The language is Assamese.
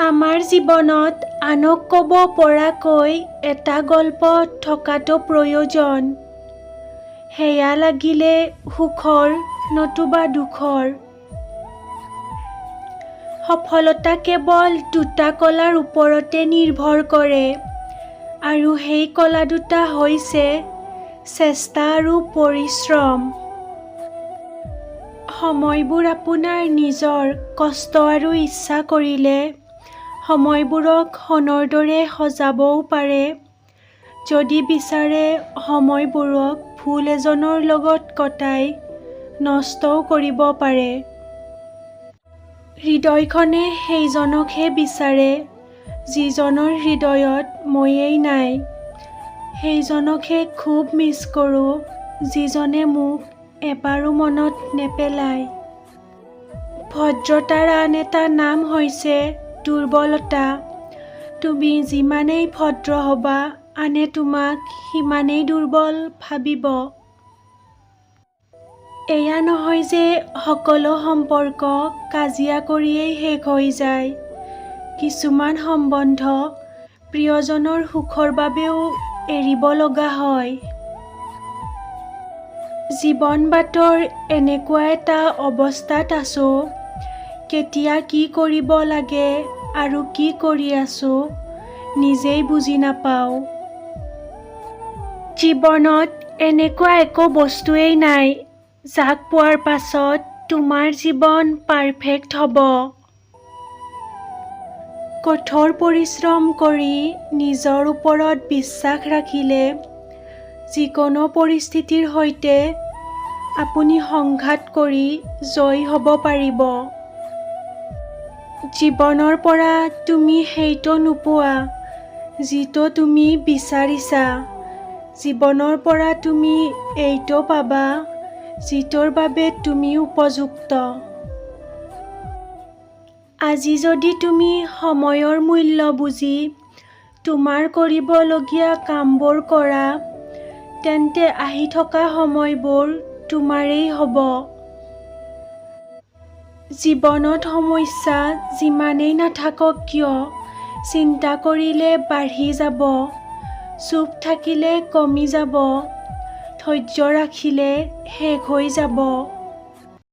আমাৰ জীৱনত আনক ক'ব পৰাকৈ এটা গল্প থকাটো প্ৰয়োজন। সেয়া লাগিলে সুখৰ নতুবা দুখৰ। সফলতা কেৱল দুটা কলাৰ ওপৰতে নিৰ্ভৰ কৰে আৰু সেই কলা দুটা হৈছে চেষ্টা আৰু পৰিশ্ৰম। সময়বোৰ আপোনাৰ নিজৰ। কষ্ট আৰু ইচ্ছা কৰিলে সময়বোৰক সোণৰ দৰে সজাবও পাৰে। যদি বিচাৰে সময়বোৰক ভুল এজনৰ লগত কটাই নষ্টও কৰিব পাৰে। হৃদয়খনে সেইজনকহে বিচাৰে যিজনৰ হৃদয়ত ময়েই নাই। সেইজনকহে খুব মিছ কৰোঁ যিজনে মোক এবাৰো মনত নেপেলায়। ভদ্ৰতাৰ আন এটা নাম হৈছে দুৰ্বলতা। তুমি যিমানেই ভদ্ৰ হ'বা, আনে তোমাক সিমানেই দুৰ্বল ভাবিব। এয়া নহয় যে সকলো সম্পৰ্ক কাজিয়া কৰিয়েই শেষ হৈ যায়। কিছুমান সম্বন্ধ প্ৰিয়জনৰ সুখৰ বাবেও এৰিব লগা হয়। জীৱন বাটৰ এনেকুৱা এটা অৱস্থাত আছোঁ, কেতিয়া কি কৰিব লাগে আৰু কি কৰি আছোঁ নিজেই বুজি নাপাওঁ। জীৱনত এনেকুৱা একো বস্তুৱেই নাই যাক পোৱাৰ পাছত তোমাৰ জীৱন পাৰফেক্ট হ'ব। কঠোৰ পৰিশ্ৰম কৰি নিজৰ ওপৰত বিশ্বাস ৰাখিলে যিকোনো পৰিস্থিতিৰ সৈতে আপুনি সংঘাত কৰি জয়ী হ'ব পাৰিব। জীৱনৰ পৰা তুমি সেইটো নোপোৱা যিটো তুমি বিচাৰিছা। জীৱনৰ পৰা তুমি এইটো পাবা যিটোৰ বাবে তুমি উপযুক্ত। আজি যদি তুমি সময়ৰ মূল্য বুজি তোমাৰ কৰিবলগীয়া কামবোৰ কৰা, তেন্তে আহি থকা সময়বোৰ তোমাৰেই হ'ব। জীৱনত সমস্যা যিমানেই নাথাকক কিয়, চিন্তা কৰিলে বাঢ়ি যাব, চুপ থাকিলে কমি যাব, ধৈৰ্য ৰাখিলে শেষ হৈ যাব।